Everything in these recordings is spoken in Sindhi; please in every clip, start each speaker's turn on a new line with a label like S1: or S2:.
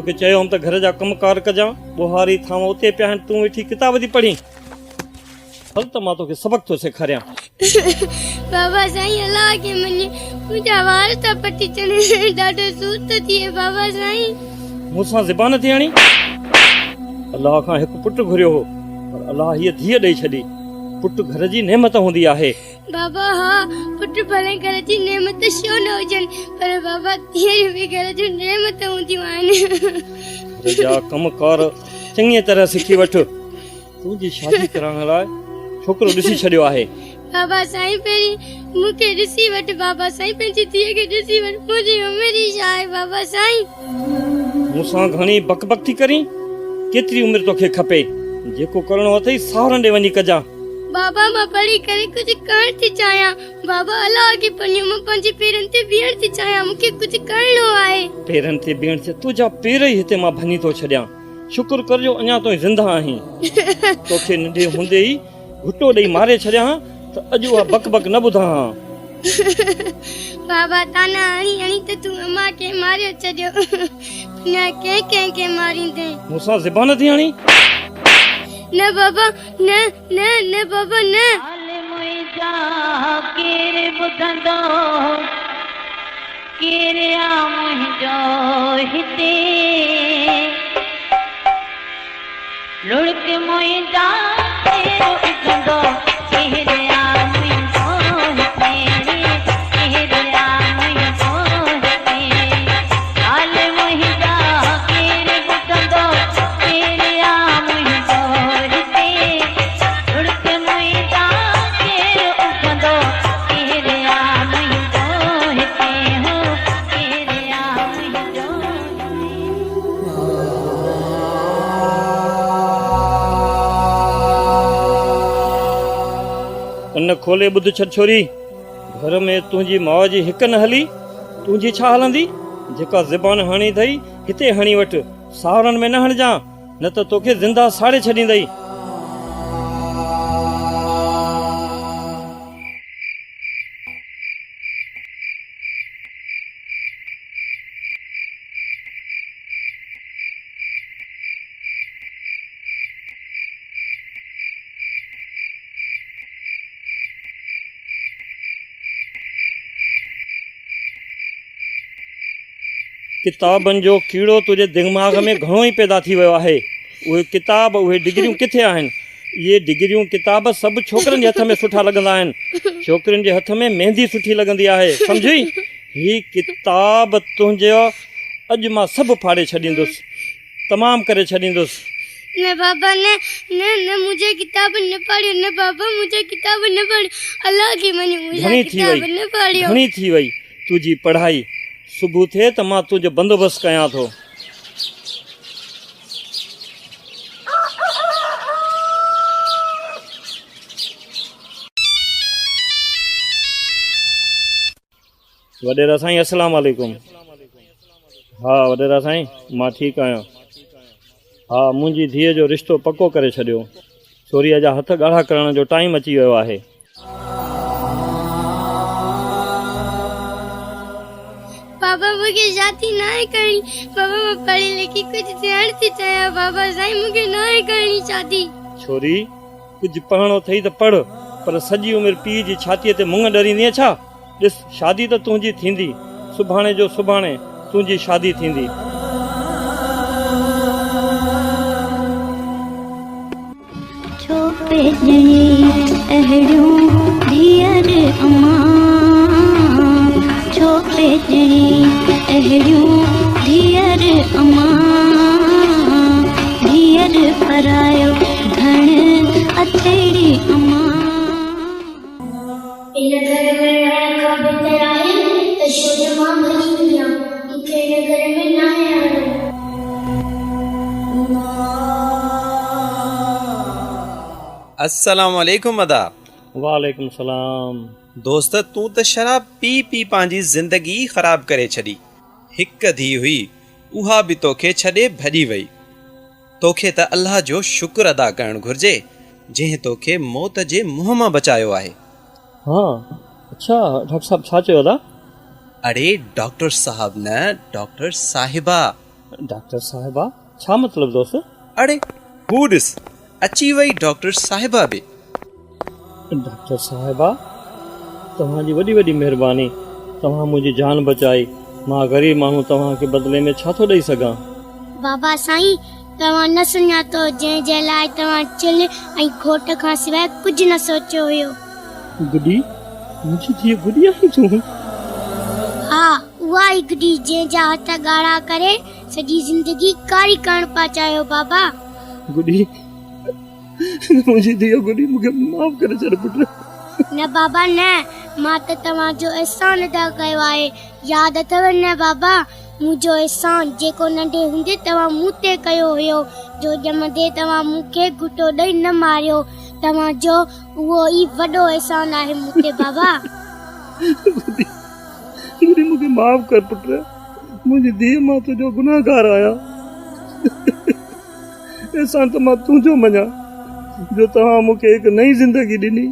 S1: توکي چيو هوم ته گهر جا ڪم ڪار ڪجان، ٻوهاري ٿانو اتي پيا آهن، تون ويٺي ڪتاب ٿي پڙهين. هل ته مان توکي سبق ٿو سيکاريان.
S2: بابا سائين الله کي مڃ، منهنجا وار ٿا پٽجن، ڏاڍو سور ٿو ٿئي بابا سائين.
S1: مون سان زبان ٿي هڻين؟ الله کان هڪ پٽ گهريو هو، پر الله هيء ڌيء ڏئي ڇڏي. پٽ گهر جي نعمت هوندي آهي.
S2: بابا ها، پٽ ڀلي گهر جي نعمت ڇو نه هجن، پر بابا ڌيئريون به گهر جون نعمت هونديون آهن.
S1: گهر جا ڪم ڪار چڱيء طرح سکي وٺ. تنهنجي شادي ڪرائڻ لاء ڇوڪرو ڏسي ڇڏيو آهي.
S2: بابا سائين پهرين مون کي ڏسي وٺ بابا سائين پنهنجي ڌيء کي ڏسي وٺ منهنجي عمر ئي ڇا آهي بابا سائين.
S1: مون سان گهڻي بڪ بڪ ٿي ڪرين؟ ڪيتري عمر توکي کپي؟ جيڪو ڪرڻو اٿئي ساهرن ڏي وڃي ڪجان.
S2: بابا مان پڙهي ڪري ڪجهه ڪرڻ ٿي چاهيان. بابا الله کي پنيو مان پنهنجي پيرن تي بيهڻ ٿي چاهيان مون کي ڪجهه ڪرڻو آهي.
S1: پيرن تي بيهڻ ٿي تنهنجا پير ئي هتي مان ڀڃي ٿو ڇڏيان. شڪر ڪر جو اڃا تائين زنده آهين. توکي ننڍي هوندي ئي گهٽو ڏئي ماري ڇڏيان ها ته اڄ اها بڪ بڪ نه ٻڌان ها.
S2: بابا طعنا هڻي هڻي ته تون امان کي ماريو ڇڏيو. اڃا ڪنهن ڪنهن کي ماريندين.
S1: مون سان زبان ٿي هڻين؟
S2: نه بابا نه نه نه بابا نه.
S3: حال منهنجا ڪير ٻڌندو ڪير آ منهنجو هتي لڙڪ منهنجا ڪير اگهندو ڪير آ منهنجو هتي ڪير آ منهنجو هتي حال منهنجا ڪير ٻڌندو ڪير آ منهنجو هتي لڙڪ منهنجا ڪير اگهندو ڪير آ منهنجو هتي هو ڪير آ منهنجو هتي.
S1: ڪن کولي ٻڌ ڇڏ ڇوري، گهر ۾ تنهنجي ماء جي هڪ نه هلي، تنهنجي ڇا هلندي؟ جيڪا زبان هڻي اٿئي، هتي هڻي وٺ، ساهرن ۾ نه هڻجان، نه ته توکي زنده ساڙي ڇڏيندئي. ڪتابن جو ڪيڙو تنهنجي دماغ ۾ گهڻو ئي پيدا ٿي ويو آهي. اهي ڪتاب، اهي ڊگريون ڪٿي آهن؟ اهي ڊگريون، ڪتاب سڀ ڇوڪرن جي هٿ ۾ سٺا لڳندا آهن. ڇوڪرين جي هٿ ۾ ميندي سٺي لڳندي آهي. سمجهئي؟ هي ڪتاب تنهنجا اڄ مان سڀ ڦاڙي ڇڏيندس. تمام ڪري ڇڏيندس.
S2: نه بابا نه نه نه منهنجا ڪتاب نه ڦاڙيو نه بابا منهنجا ڪتاب نه ڦاڙيو الله کي مڃو منهنجا
S1: گهڻي ٿي
S2: ڪتاب
S1: وئي
S2: نه ڦاڙيو.
S1: گهڻي ٿي وئي تنهنجي پڙهائي. صبح ٿئي ته مان تنهنجو بندوبست ڪيان ٿو. وڏيرا سائين السلام عليڪم. ها وڏيرا سائين مان ٺيڪ آهيان. ها منهنجي ڌيء جو رشتو پڪو ڪري ڇڏيو. ڇوريء جا هٿ ڳاڙها ڪرڻ جو ٽائيم اچي ويو آهي.
S2: بابا مون کي شادي ناهي ڪرڻي بابا مان پڙهي لکي ڪجهه ٿيڻ ٿي چاهيان بابا سائين مون کي ناهي ڪرڻي شادي.
S1: ڇوري ڪجهه پڙهڻو اٿئي ته پڙهه پر سڄي عمر پيء جي ڇاتيء تي مڱ ڏريندينء ڇا؟ ڏس شادي ته تنهنجي ٿيندي، سڀاڻي جو سڀاڻي تنهنجي شادي ٿيندي.
S4: ڇو پئي ڄڻي اهڙيون ڌيئر امان ڇو پئي ڄڻي اهڙيون ڌيئر امان ڌيئر پرايو ڌڻ اٿئي امان.
S2: ان گهر ۾ رهڻ کان بهتر آهي ته ڇو نه مان ڀڄي وڃان، مون کي هن گهر ۾ ناهي رهڻو.
S5: السلام عليڪم ادا.
S1: وعليڪم السلام.
S5: دوست تون ته شراب پي پي پنهنجي زندگي ئي خراب ڪري ڇڏي. هڪ ڌيء هئي اها به توکي ڇڏي ڀڄي وئي. توکي ته الله جو شڪر ادا ڪرڻ گهرجي جنهن توکي موت جي منهن مان بچايو آهي.
S1: ها اڇا ڊاڪٽر صاحب ڇا چيو ادا؟
S5: اڙي ڊاڪٽر صاحب نه ڊاڪٽر صاحبه.
S1: ڊاڪٽر صاحبه، ڇا مطلب دوست؟
S5: اڙي هو ڏس، اچي وئي ڊاڪٽر صاحبه به.
S1: ڊاڪٽر صاحبه، توهان جي وڏي وڏي مهرباني، توهان منهنجي جان بچائي، مان غريب ماڻهو توهان کي بدلي ۾ ڇا ٿو ڏئي سگهان؟
S2: بابا سائين، توهان نه سڃاتو، جنهن جي لاء توهان چلهه ۽ گهوٽ کان سواء ڪجهه نه سوچيو هيو.
S1: گڏي، منهنجي ڌيء گڏي آهين تون؟
S2: ها، اها ئي گڏي، جنهن جا هٿ ڳاڙها ڪري سڄي زندگي ڪاري ڪرڻ پيا چاهيو بابا.
S1: گڏي، منهنجي ڌيء گڏي، مون کي معاف ڪري ڇڏ پٽ.
S2: نه بابا نه، مان ته توهان جو احسان ادا ڪيو آهي. ياد اٿئو نه بابا، منهنجو احسان، جيڪو ننڍي هوندي توهان مون تي ڪيو هيو، جو ڄمندي توهان مون کي گهٽو ڏئي نه ماريو. توهان جو اهو ئي وڏو احسان آهي مون تي بابا.
S1: گڏي، گڏي مون کي معاف ڪر پٽ، منهنجي ڌيء مان تنهنجو گنهگار آهيان. احسان ته مان تنهنجو مڃان جو توهان مون کي هڪ نئين زندگي ڏني.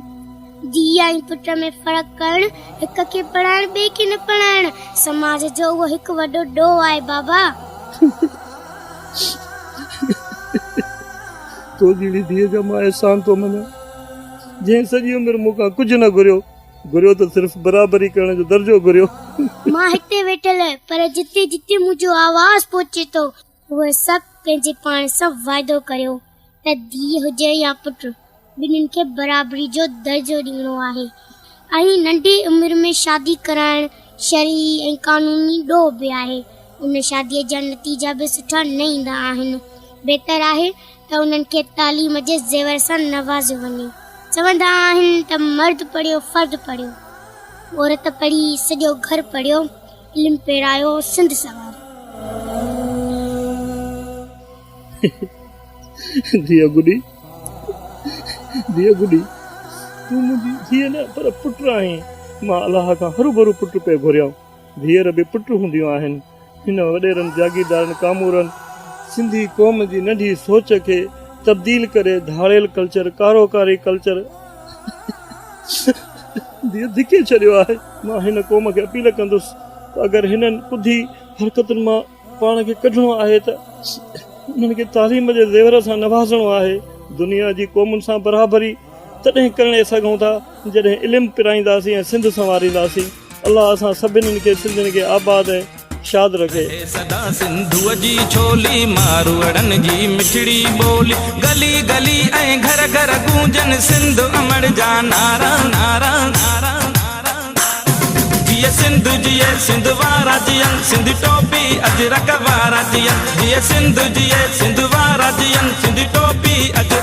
S2: ڌيء ۽ پٽ ۾ فرق ڪرڻ، هڪ کي پڙهائڻ ٻئي کي نه پڙهائڻ، سماج جو اهو هڪ وڏو ڏوهه آهي بابا.
S1: تو جهڙي ڌيء جا مان احسان ٿو مڃان، جنهن سڄي عمر مون کان ڪجهه نه گهريو، گهريو ته صرف برابري ڪرڻ جو درجو گهريو.
S2: مان هتي ويٺل پر جتي جتي منهنجو آواز پهچي ٿو، اهي سڀ پنهنجي پاڻ سان واعدو ڪريو ته ڌيء هجي يا پٽ، ٻنهين کي برابري جو درجو ڏيڻو آهي ۽ ننڍي عمر ۾ شادي ڪرائڻ شرعي ۽ قانوني ڏوهه به آهي. ان شاديء جا نتيجا به سٺا نه ايندا آهن. بهتر آهي ته انهن کي تعليم جي زيور سان نوازيو وڃي. چوندا آهن ته مرد پڙهيو فرد پڙهيو، عورت پڙهي سڄو گهر پڙهيو، علم پيرايو سنڌ سنواريو.
S1: ڌيء گڏي، ڌيء گڏي، تون منهنجي ڌيء نه پر پٽ آهين. مان الله کان هروڀرو پٽ پئي گهريان. ڌيئر به پٽ هونديون آهن. هن وڏيرن، جاگيردارن، ڪامورن سنڌي قوم جي ننڍي سوچ کي تبديل ڪري ڌاڙيل ڪلچر، ڪارو ڪاري ڪلچر ڌڪي ڇڏيو آهي. مان هن قوم کي اپيل ڪندس ته اگر هنن ڪڌي حرڪتن مان پاڻ کي ڪڍڻو آهي ته انهن کي تعليم جي زيور سان نوازڻو آهي. دنيا جي قومن سان برابري تڏهن ڪرڻي سگهون ٿا جڏهن علم پرائينداسين ۽ سنڌ سنوارينداسين. الله اسان سڀني کي سنڌين کي آباد ۽ شاد رکي.
S6: رهي سدا سنڌوء جي ڇولي، ماروئڙن جي مٺڙي ٻولي، گلي گلي ۽ گهر گهر گونجن سنڌ امڙ جا نعرا نعرا نعرا نعرا جيئي سنڌ جيئي سنڌ وارا جيئن، سنڌي ٽوپي اجرڪ وارا جيئن، جيئي سنڌ جيئي سنڌ وارا جيئن، سنڌي ٽوپي اجرڪ.